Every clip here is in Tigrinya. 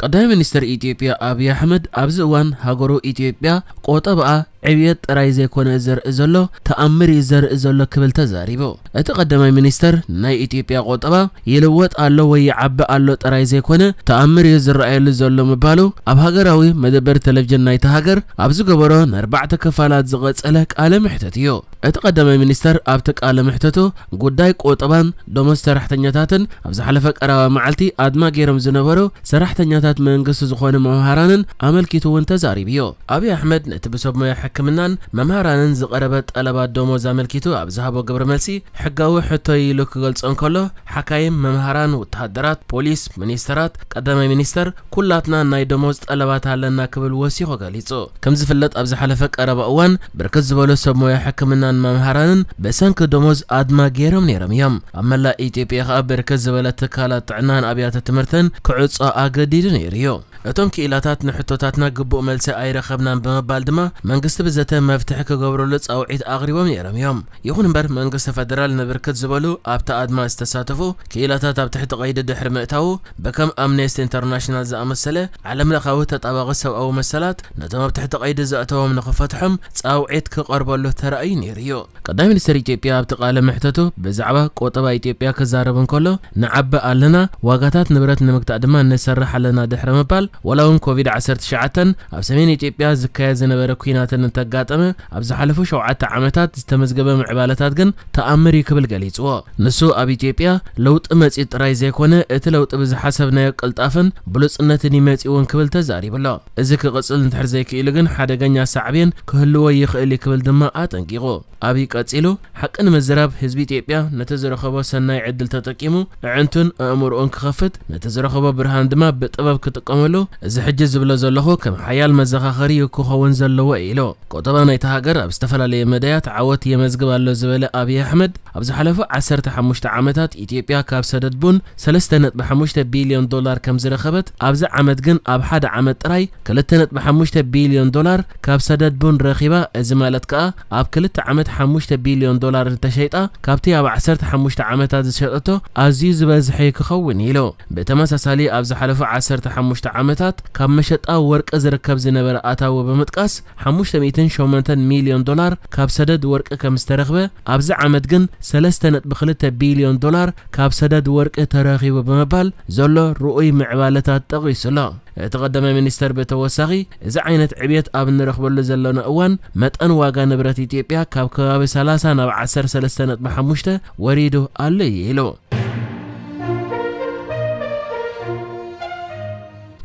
ቀዳማይ ሚኒስተር ኢትዮጵያ ኣብይ ኣሕመድ ኣብዚ እዋን ሃገሩ ኢትዮጵያ ቆጠባኣ ዕብየት ጥራይ ዘይኮነ ዘርኢ ዘሎ፣ ተኣምር እዩ ዘርኢ ዘሎ ክብል ተዛሪቡ። እቲ ቀዳማይ ሚኒስተር ናይ ኢትዮጵያ ቆጠባ ይልወጥ ኣሎ ወይ ይዓቢ ኣሎ ጥራይ ዘይኮነ ተኣምር እዩ ዝረኣየሉ ዘሎ ምባሉ ኣብ ሃገራዊ መደበር ቴሌቪዥን ናይታ ሃገር ኣብ ዝገበሮ ንኣርባዕተ ክፋላት ዝቐጸለ ቃለ መሕተት እዩ። እቲ ቀዳማይ ሚኒስተር ኣብቲ ቃለ መሕተቱ ጉዳይ ቆጠባን ደሞዝ ሰራሕተኛታትን ኣብ ዝሓለፈ ቀረባ መዓልቲ ኣድማ ገይሮም ዝነበሩ ሰራሕተኛታት መንግስቲ ዝኾኑ መምሃራንን ኣመልኪቱ እውን ተዛሪቡ እዩ። ኣብይ ኣሕመድ ነቲ ብሰብ ሞያ ሕክምናን መምሃራንን ዝቐረበ ጠለባት ደሞዝ ኣመልኪቱ ኣብ ዝሃቦ ግብረ መልሲ ሕጋዊ ሕቶ ኢሉ ክገልጾ እንከሎ ሓካይም፣ መምሃራን፣ ወተሃደራት፣ ፖሊስ፣ ሚኒስተራት፣ ቀዳማይ ሚኒስተር ኩላትና ናይ ደሞዝ ጠለባት ኣለና ክብል ወሲኹ ገሊጹ። ከም ዝፍለጥ ኣብ ዝሓለፈ ቀረባ እዋን ብርክት ዝበሉ ሰብ ሞያ ሕክምናን መምሃራንን ብሰንኪ ደሞዝ ኣድማ ገይሮም ነይሮም እዮም። ኣብ መላእ ኢትዮጵያ ከኣ ብርክት ዝበለ ትካላት ጥዕናን ኣብያተ ትምህርትን ክዕጾ ኣገዲዱ ነይሩ እዩ። እቶም ክኢላታት ንሕቶታትና ግቡእ መልሲ ኣይረኸብናን ብምባል ድማ መንግስቲ ብዘተ መፍትሒ ክገብረሉ ጻውዒት ኣቕሪቦም ነይሮም እዮም። ይኹን እምበር መንግስቲ ፈደራል ንብርክት ዝበሉ ኣብቲ ኣድማ ዝተሳተፉ ክኢላታት ኣብ ትሕቲ ቀይዲ ድሕሪ ምእታዉ ብከም ኣምነስቲ ኢንተርናሽናል ዝኣመሰለ ዓለም ለኻዊ ተጣባቒ ሰብኣዊ መሰላት ነቶም ኣብ ትሕቲ ቀይዲ ዘእተዎም ንኽፈትሖም ጻውዒት ክቐርበሉ ተራእዩ ነይሩ እዩ። ቀዳማይ ሚኒስተር ኢትዮጵያ ኣብቲ ቃለ መሕተቱ ብዛዕባ ቆጠባ ኢትዮጵያ ክዛረብ እንከሎ ንዓቢ ኣለና፣ ዋጋታት ንብረት ንምግታእ ድማ ንሰርሕ ኣለና ድሕሪ ምባል ዋላ እውን ኮቪድ ዓሰርተ ትሽዓተ ኣብ ሰሜን ኢትዮጵያ ዝካየድ ዝነበረ ኲናትን እንተጋጠመ ኣብ ዝሓለፉ ሸውዓተ ዓመታት ዝተመዝገበ ምዕባለታት ግን ተኣምር እዩ ክብል ገሊጽዎ። ንሱ ኣብ ኢትዮጵያ ለውጢ መጺኡ ጥራይ ዘይኮነ እቲ ለውጢ ብዝሓሰብናዮ ቅልጣፈን ብሉጽነትን ይመጺ እውን ክብል ተዛሪቡ ኣሎ። እዚ ክቕጽል እንድሕር ዘይክኢሉ ግን ሓደገኛ ሳዕቤን ክህልዎ ይኽእል እዩ ክብል ድማ ኣጠንቂቑ። ኣብይ ቀጺሉ ሓቂ ንምዝራብ ህዝቢ ኢትዮጵያ ነቲ ዝረኸቦ ሰናይ ዕድል ተጠቂሙ ኣዕንቱን ኣእምሮኡን ክኸፍት ነቲ ዝረኸቦ ብርሃን ድማ ብጥበብ ክጥቀመሉ እዚ ሕጂ ዝብሎ ዘለኹ ከም ሓያል መዘኻኸሪ እዩ ክኸውን ዘለዎ ኢሉ። ቆጠባ ናይታ ሃገር ኣብ ዝተፈላለየ መዳያት ዓወት የመዝግብ ኣሎ ዝበለ ኣብይ ኣሕመድ ኣብ ዝሓለፉ ዓሰርተ ሓሙሽተ ዓመታት ኢትዮጵያ ካብ ሰደድ ቡን ሰለስተ ነጥቢ ሓሙሽተ ቢልዮን ዶላር ከም ዝረኸበት ኣብዚ ዓመት ግን ኣብ ሓደ ዓመት ጥራይ ክልተ ነጥቢ ሓሙሽተ ቢልዮን ዶላር ካብ ሰደድ ቡን ረኺባ። እዚ ማለት ከኣ ኣብ ክልተ ዓመት ሓሙሽተ ቢልዮን ዶላር እንተሸይጣ ካብቲ ኣብ ዓሰርተ ሓሙሽተ ዓመታት ዝሸጠቶ ኣዝዩ ዝበዝሐ ክኸውን ኢሉ። ብተመሳሳሊ ኣብ ዝሓለፉ ዓሰርተ ሓሙሽተ ዓመታት ካብ መሸጣ ወርቂ ዝርከብ ዝነበረ ኣታዊ ብምጥቃስ ሓሙሽተ ሚእትን ሸሞንተን ሚልዮን ዶላር ካብ ሰደድ ወርቂ ከም ዝተረኽበ ኣብዚ ዓመት ግን ሰለስተ ነጥቢ ክልተ ቢልዮን ዶላር ካብ ሰደድ ወርቂ ተረኺቡ ብምባል ዘሎ ርኡይ ምዕባለታት ጠቒሱ ኣሎ። እቲ ቀዳማይ ሚኒስተር ብተወሳኺ እዚ ዓይነት ዕብየት ኣብ እንረኽበሉ ዘለና እዋን መጠን ዋጋ ንብረት ኢትዮጵያ ካብ ከባቢ ሰላሳ ናብ ዓሰርተ ሰለስተ ነጥቢ ሓሙሽተ ወሪዱ ኣሎ እዩ ኢሉ።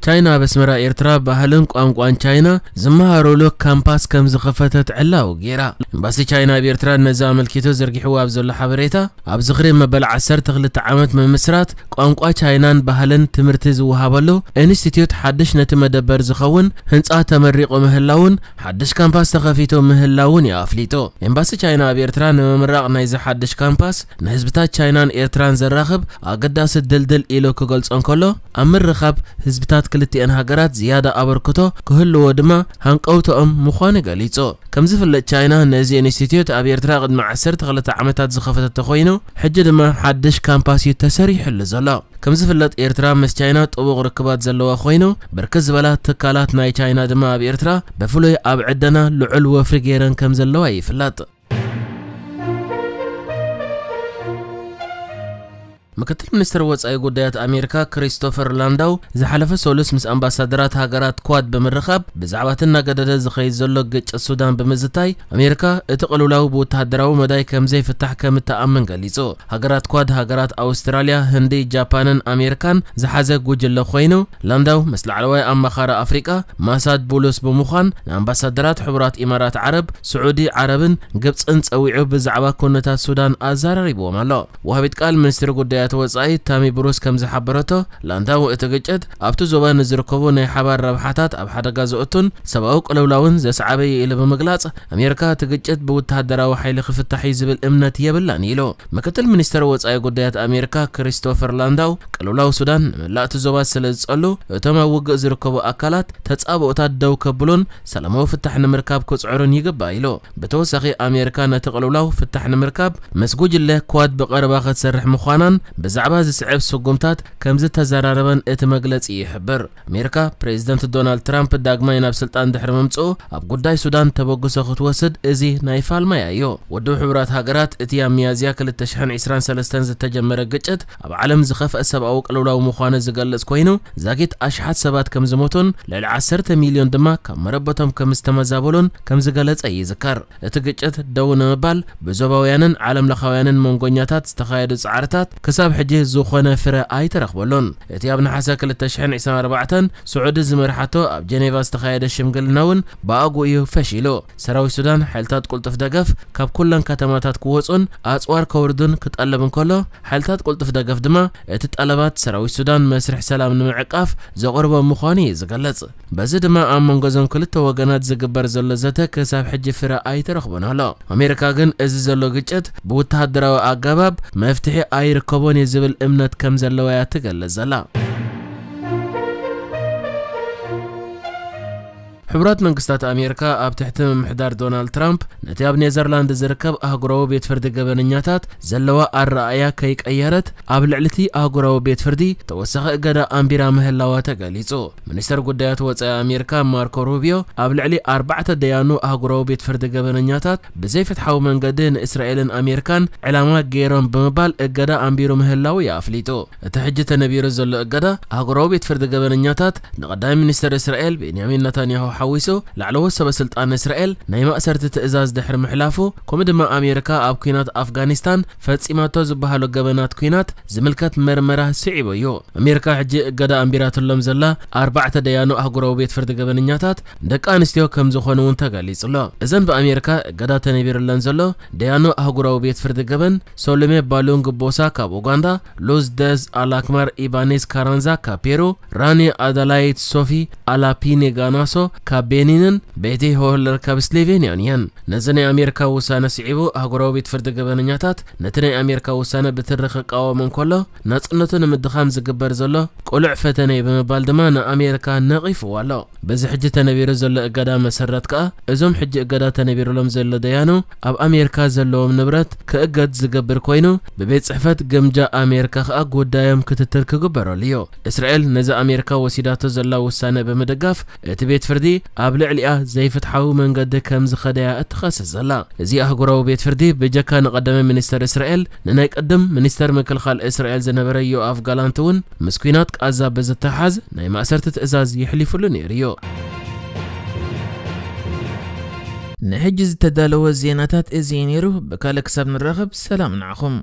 ቻይና ኣብ ኣስመራ ኤርትራ ባህልን ቋንቋን ቻይና ዝመሃረሉ ካምፓስ ከም ዝኸፈተት ዕላዊ ገይራ። ኤምባሲ ቻይና ኣብ ኤርትራ ነዚ ኣመልኪቱ ዘርጊሕዎ ኣብ ዘሎ ሓበሬታ ኣብ ዝኽሪ መበል ዓሰርተ ክልተ ዓመት ምምስራት ቋንቋ ቻይናን ባህልን ትምህርቲ ዝወሃበሉ ኢንስቲትዩት ሓድሽ ነቲ መደበር ዝኸውን ህንጻ ተመሪቑ ምህላውን ሓድሽ ካምፓስ ተኸፊቱ ምህላውን እዩ ኣፍሊጡ። ኤምባሲ ቻይና ኣብ ኤርትራ ንምምራቕ ናይዚ ሓድሽ ካምፓስ ንህዝብታት ቻይናን ኤርትራን ዘራኽብ ኣገዳሲ ድልድል ኢሉ ክገልጾ እንከሎ ኣብ ምርኻብ ህዝብታት ክልቲኤን ሃገራት ዝያዳ ኣበርክቶ ክህልዎ ድማ ሃንቀውቶኦም ምዃኑ ገሊጹ። ከም ዝፍለጥ ቻይና ነዚ ኢንስቲትዩት ኣብ ኤርትራ ቅድሚ ዓሰርተ ክልተ ዓመታት ዝኸፈተቶ ኮይኑ ሕጂ ድማ ሓድሽ ካምፓስ እዩ ተሰሪሕሉ ዘሎ። ከም ዝፍለጥ ኤርትራ ምስ ቻይና ጥቡቕ ርክባት ዘለዋ ኮይኑ ብርክት ዝበላ ትካላት ናይ ቻይና ድማ ኣብ ኤርትራ ብፍሉይ ኣብ ዕደና ልዑል ወፍሪ ገይረን ከም ዘለዋ ይፍለጥ። ምክትል ሚኒስትር ወጻኢ ጉዳያት ኣሜሪካ ክሪስቶፈር ላንዳው ዝሓለፈ ሰሉስ ምስ ኣምባሳደራት ሃገራት ኳድ ብምርኻብ ብዛዕባ እቲ እናገደደ ዝኸይድ ዘሎ ግጭት ሱዳን ብምዝታይ ኣሜሪካ እቲ ቅልውላው ብወተሃደራዊ መዳይ ከም ዘይፍታሕ ከም እትኣምን ገሊጹ። ሃገራት ኳድ ሃገራት ኣውስትራልያ፣ ህንዲ፣ ጃፓንን ኣሜሪካን ዝሓዘ ጉጅለ ኮይኑ ላንዳው ምስ ላዕለዋይ ኣማኻሪ ኣፍሪቃ ማሳድ ቡሉስ ብምዃን ንኣምባሳደራት ሕቡራት ኢማራት ዓረብ፣ ስዑዲ ዓረብን ግብጽን ጸዊዑ ብዛዕባ ኩነታት ሱዳን ኣዘራሪብዎም ኣሎ። ወሃቢት ቃል ሚኒስትሪ ጉዳያት ወጻኢ ታሚ ብሩስ ከም ዝሓበረቶ ላንዳው እቲ ግጭት ኣብቲ ዞባ ንዝርከቡ ናይ ሓባር ረብሓታት ኣብ ሓደጋ ዘእቱን ሰብኣዊ ቅልውላውን ዘስዓበ እዩ ኢሉ ብምግላጽ ኣሜሪካ እቲ ግጭት ብወተሃደራዊ ሓይሊ ክፍታሕ እዩ ዝብል እምነት የብላን ኢሉ። ምክትል ሚኒስተር ወጻኢ ጉዳያት ኣሜሪካ ክሪስቶፈር ላንዳው ቅልውላው ሱዳን ንመላእቲ ዞባ ስለ ዝጸሉ እቶም ኣብ ውግእ ዝርከቡ ኣካላት ተጻብኦታት ደው ከብሉን ሰላማዊ ፍታሕ ንምርካብ ክጽዕሩን ይግባእ ኢሉ። ብተወሳኺ ኣሜሪካ ነቲ ቅልውላው ፍታሕ ንምርካብ ምስ ጉጅለ ኳድ ብቐረባ ክትሰርሕ ምዃናን ብዛዕባ ዝስዕብ ስጉምታት ከም ዝተዘራረበን እቲ መግለጺ ይሕብር። ኣሜሪካ፣ ፕሬዚደንት ዶናልድ ትራምፕ ዳግማይ ናብ ስልጣን ድሕሪ ምምጽኡ፣ ኣብ ጉዳይ ሱዳን ተበግሶ ክትወስድ እዚ ናይ ፋልማያ እዩ። ውድብ ሕቡራት ሃገራት፣ እቲ ኣብ ሚያዝያ ክልተ ሽሕን ዕስራን ሰለስተን ዝተጀመረ ግጭት ኣብ ዓለም ዝኸፍአ ሰብኣዊ ቅልውላው ምዃኑ ዝገልጽ ኮይኑ፣ ዛጊት ኣሽሓት ሰባት ከም ዝሞቱን ልዕሊ ዓሰርተ ሚልዮን ድማ ካብ መረበቶም ከም ዝተመዛበሉን ከም ዝገለጸ ይዝከር። እቲ ግጭት ደው ንምባል ብዞባውያንን ዓለም ለኻውያንን መንጎኛታት ዝተኻየዱ ጻዕርታት ክሳብ ሕጂ ዝኾነ ፍረ ኣይተረኽበሉን። እቲ ኣብ ነሓሰ ክልተ ሽሕን ዕስራን ኣርባዕተን ስዑዲ ዝመርሓቶ ኣብ ጀኔቫ ዝተኻየደ ሽምግልና እውን ብኣግኡ እዩ ፈሺሉ። ሰራዊት ሱዳን፣ ሓይልታት ቁልጡፍ ደገፍ ካብ ኩለን ከተማታት ክወጹን ኣጽዋር ከውርዱን ክጠልብ እንከሎ፣ ሓይልታት ቁልጡፍ ደገፍ ድማ እቲ ጠለባት ሰራዊት ሱዳን መስርሕ ሰላም ንምዕቃፍ ዘቕርቦ ምዃኑ እዩ ዝገልጽ። በዚ ድማ ኣብ መንጎ እዞም ክልተ ወገናት ዝግበር ዘሎ ዘተ ክሳብ ሕጂ ፍረ ኣይተረኽቦን ኣሎ። ኣሜሪካ ግን እዚ ዘሎ ግጭት ብወተሃደራዊ ኣገባብ መፍትሒ ኣይርከቦን እዩ ዝብል እምነት ከም ዘለዋ እያ ትገልጽ ዘላ። ሕቡራት መንግስታት ኣሜሪካ ኣብ ትሕቲ ምምሕዳር ዶናልድ ትራምፕ ነቲ ኣብ ኔዘርላንድ ዝርከብ ኣህጉራዊ ቤት ፍርዲ ገበነኛታት ዘለዋ ኣረኣእያ ከይቀየረት ኣብ ልዕሊ እቲ ኣህጉራዊ ቤት ፍርዲ ተወሳኺ እገዳ ኣንቢራ ምህላዋ ተገሊጹ። ሚኒስተር ጉዳያት ወጻኢ ኣሜሪካ ማርኮ ሩቢዮ ኣብ ልዕሊ ኣርባዕተ ደያኑ ኣህጉራዊ ቤት ፍርዲ ገበነኛታት ብዘይፍትሓዊ መንገዲ ንእስራኤልን ኣሜሪካን ዕላማ ገይሮም ብምባል እገዳ ኣንቢሩ ምህላው እዩ ኣፍሊጡ። እቲ ሕጂ ተነቢሩ ዘሎ እገዳ ኣህጉራዊ ቤት ፍርዲ ገበነኛታት ንቀዳማይ ሚኒስተር እስራኤል ቤንያሚን ነታንያሁ ሓዊሱ ላዕለዎት ሰበ ስልጣን እስራኤል ናይ ማእሰርቲ ትእዛዝ ድሕሪ ምሕላፉ፣ ከምኡ ድማ ኣሜሪካ ኣብ ኲናት ኣፍጋኒስታን ፈጺማቶ ዝበሃሉ ገበናት ኲናት ዝምልከት መርመራ ስዒቡ እዩ። ኣሜሪካ ሕጂ እገዳ ኣንቢራትሎም ዘላ ኣርባዕተ ደያኑ ኣህጉራዊ ቤት ፍርዲ ገበነኛታት ደቂ ኣንስትዮ ከም ዝኾኑ እውን ተገሊጹ ኣሎ። እዘን ብኣሜሪካ እገዳ ተነቢሩለን ዘሎ ደያኑ ኣህጉራዊ ቤት ፍርዲ ገበን፣ ሶሎሜ ባሉንግ ቦሳ ካብ ኡጋንዳ፣ ሉዝ ደዝ ኣላክማር ኢባኔዝ ካራንዛ ካብ ፔሩ፣ ራኒ ኣዳላይት ሶፊ ኣላፒኔ ጋናሶ ካብ ቤኒንን ቤቲ ሆለር ካብ ስሎቬንያን እየን። ነዚ ናይ ኣሜሪካ ውሳነ ስዒቡ፣ ኣህጉራዊ ቤት ፍርዲ ገበነኛታት ነቲ ናይ ኣሜሪካ ውሳነ ብትሪ ክቃወም እንከሎ፣ ናጽነቱ ንምድኻም ዝግበር ዘሎ ቅሉዕ ፈተነ እዩ ብምባል ድማ ንኣሜሪካ ነቒፍዎ ኣሎ። በዚ ሕጂ ተነቢሩ ዘሎ እገዳ መሰረት ከኣ፣ እዞም ሕጂ እገዳ ተነቢሩሎም ዘሎ ደያኑ ኣብ ኣሜሪካ ዘለዎም ንብረት ክእገድ ዝገብር ኮይኑ፣ ብቤት ጽሕፈት ግምጃ ኣሜሪካ ከኣ ጉዳዮም ክትትል ክግበረሉ እዩ። እስራኤል ነዚ ኣሜሪካ ወሲዳቶ ዘላ ውሳነ ብምድጋፍ፣ እቲ ቤት ፍርዲ ኣብ ልዕሊኣ ዘይፍትሓዊ መንገዲ ከም ዝኸደያ እትኸስስ ዘላ። እዚ ኣህጉራዊ ቤት ፍርዲ ብጀካ ንቀዳማይ ሚኒስተር እስራኤል፣ ንናይ ቅድም ሚኒስተር ምክልኻል እስራኤል ዝነበረ ዮኣፍ ጋላንት እውን ምስ ኲናት ቃዛ ብዝተሓዝ ናይ ማእሰርቲ ትእዛዝ የሕሊፉሉ ነይሩ እዩ። ንሕጂ ዝተዳለወ ዜናታት እዚ እዩ ነይሩ። ብካልእ ክሳብ ንራኸብ፣ ሰላም ንዓኹም።